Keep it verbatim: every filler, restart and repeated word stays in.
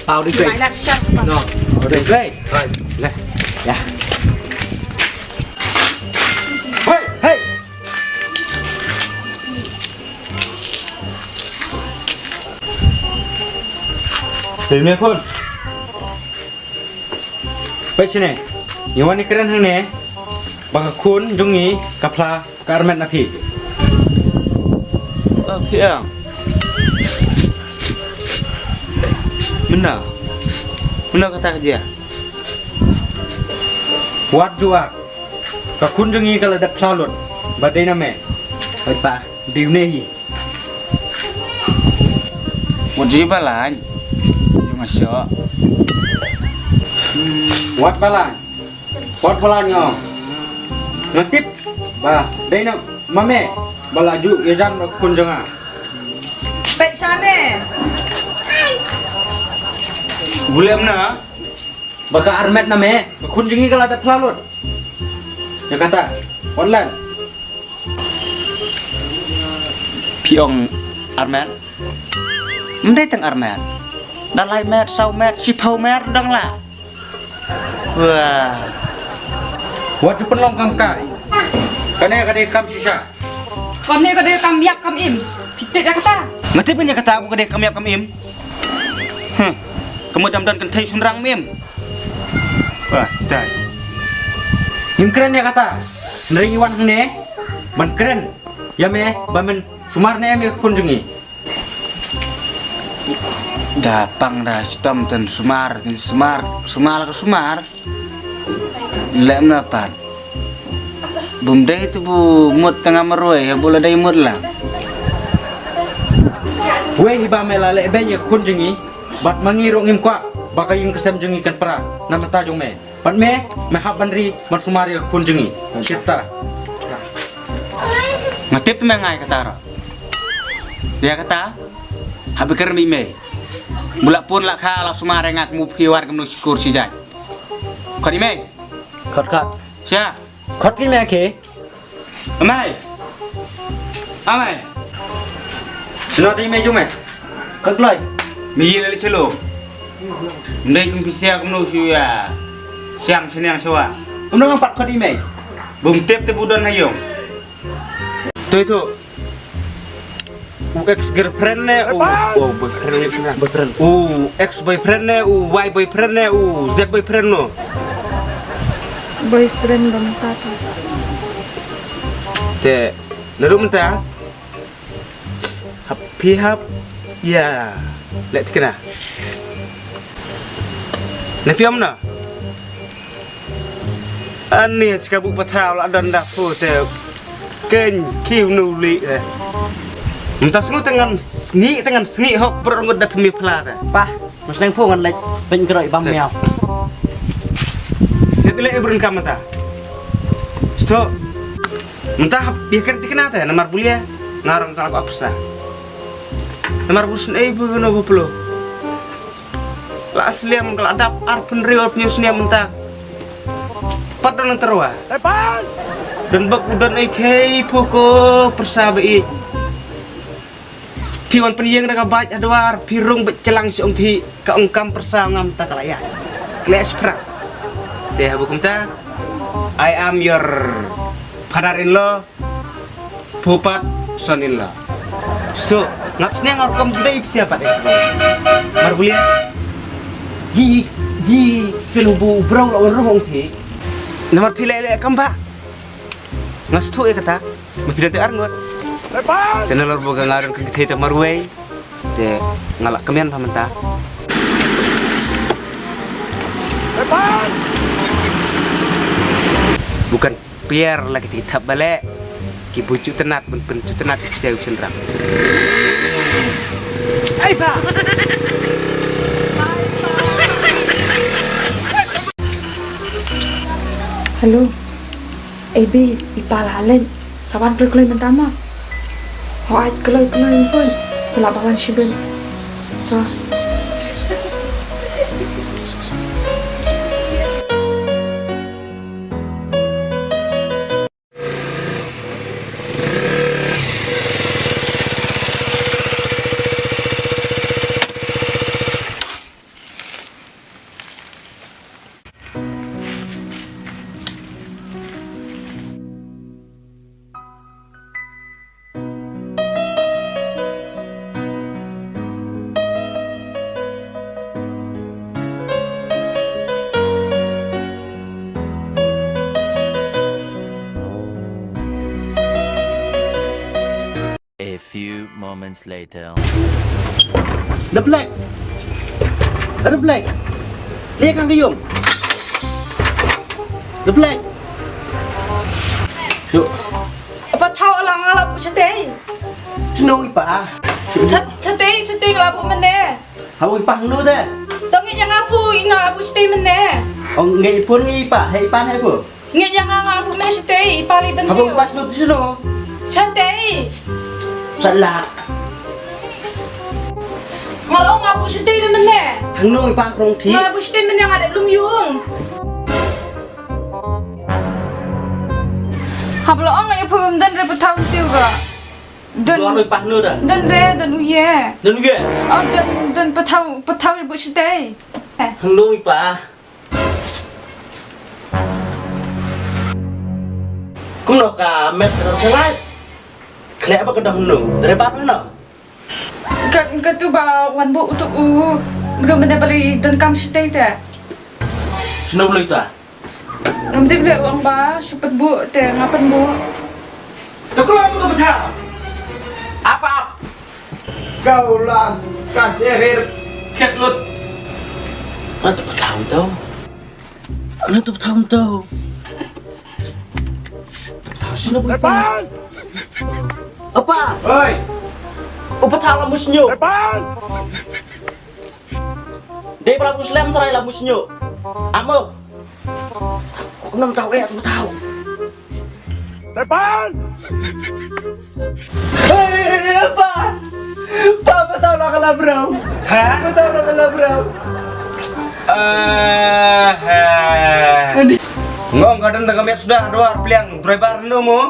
Au di play. Mai na sha. No. Au di play. Hai. Lah. Ya. Hey, hey. Hey, me phone. Peit shane. Ngi wan ngi kren hangne ba ka khun jong ngi ka phla ka armet na phi. Ah, phi ïa. Mynta. Mynta kata ka jia. Wat ju ak. Ka khun jong ngi ka la dep phla lut. Ba dei na me. Peit pa. Dei u ne hi. Wat ji ba lain. Ïa nga sha. Wat ba lain. Wat ba lain nga ong. Nga tip ba dei na ma me ba la ju ïajan bad ka khun jong nga. Peit shane. Bulem na. Ba ka armet na me, ka khun jong ngi ka la dep phla lut. Ïa kata, wat len. Phi ong armet? Ym dei tang armet. Da lai met, saw met, shiphew met, dang la. Wah. Wat ju pynlong kam kai. Kane ka dei kam shisha. Kane ka dei kam ïap kam im. Phi tip ïa kata? Nga tip ïa kata, ba ka dei kam ïap kam im. Huh. Ka mut dam don kynthei shynrang im. Wah, dai. Ngim kren ïa kata. Hynrei ngi wan hangne ban kren ïa me ba men sumar ne em ïa ka khun jong ngi. Da pang da shitom ten sumar, ten sumar, sumar ka sumar. Leh mna pat. Bym dei te bu mut tang marwei, ha bu la dei mut la. Wei hi ba me la leh beiñ ïa ka khun jong ngi, bad ma ngi ruh ngim kwah ba ka ïing ka sem jong ngi kan pra na bynta jong me. Bad me, me hap ban ri ban sumar ïa ka khun jong ngi. Shirta. Nga tip te me ngai kata ruh. Ïa kata, hap ban kren ïa me. Bu la pun la kha la sumar ïa nga kum u phi war kum u shikur shi jait. Khot ïa me. Khot khot. Sha. Khot ki me ki. Amai. Amai. Sno te me ju me. Khot kloi. Me yi le chelo. Ndai kum pisia kum no shu ya. Siang seniang sewa. Kum no pat khot email. Bum tip te budon hayong. Tu tu. U ex girlfriend ne u, oh, boyfriend ne, boyfriend. U ex boyfriend ne u, y boyfriend ne u, z boyfriend no. Boyfriend bam ta ta. Te, narum ta. Hap phi hap. Ya. Let kena. Na phi om na. Ani chika bu patha la don da pu te. Ken kiu nu li eh. Mynta sngu tengan sngi tengan sngi hok bro ngut da phi mi pla te. Pah, mas nang pu ngan lek pen kroi bam miau. Hep le ibrun kam mynta. Sto. Mynta hap ya ker tikna te namar bulia ngarong kala apsa. Namar bus nei bu no bu plo. La sliam ka la dap ar pynriew ar pynriew sniam mynta. Pat don nang terwa. Don bak u don ei khei phu ko persa ba i. Phi wan pynïeng da ka baj ha dwar phi rung bad chelang shi ong thi ka ong kam persa ngam ta ka la ïa. Ka la ïa sprak. Te ha bu kumta. I am your father in law. Phu pat son in law. So, ngap sniang ngap kam dei psia pat eh. Mar bulia. Ji, ji, selu bu brau la wan ruh ong thi. Namar phi leh leh kam ba. Nga sthu eh kata. Ma phi dan te ar ngut. Te nalor bu ka nga ron ka thei ta marwei. Te nga la kmen pha mynta. Bukan pier la ki thap bale. Ki bu ju tenat pun pun ju tenat ki psiau chun rang. Ai ba. Hello. Ei bi, i pa la leit. Sa wan kloi kloi mynta ma. Ho ait kloi kloi phone. Pala ba wan shibun. To. Moments later. Reblek. Reblek. Leh kang kayung. Reblek. Yuk. Apa thaw la nga la buh shatei. Shnong i pa. Shat-, shatei, shatei la buh mynne. Hau i pa hangno te. To ngeit ïa nga pu i nga la buh shatei mynne. Ong ngeit i pun ngeit i pa, hei i pa hei pu. Ngeit ïa nga nga buh mynne shatei, i pa lei ban. Hau i pa shnong te shnong. Shatei. Salah. Nga la ong nga buh shatei mynne. Hangno i pa krong thi. Nga buh shatei mynne nga dep lum ïung. Haba la ong ïa phi um don re pathaw siew ra. Don. Don oi pah nu da. Don re, don u ye. Don u ye. Oh, don, don pathaw, pathaw buh shatei. Eh. Hangno i pa. Kumno ka met ka dang shalai. Khleh ba ka dang nu. Re ba pa no. Ka, katu ba wan buh utu u. Mru mene bali don kam shatei te. Shano bali ta. Ngam tip le ong ba shu pynbuh te nga pynbuh. Te ko ong ko btha. Apa? Kau la ka seher khet lut. Ano tu btha um tau? Ano tu btha um tau? Tu btha shano bali pa? Apa? Oi. U btha la musnyo. Dei ba la buh slem trai la buh snyo. Amo. Kumno tau eh, kumno tau. Tepan! Hei, pa! Pa, pa tau la kala bro. Ha? Pa tau la kala bro. Eh, eh. Ngong ka don da ka met suda, dua pliang driver no mo.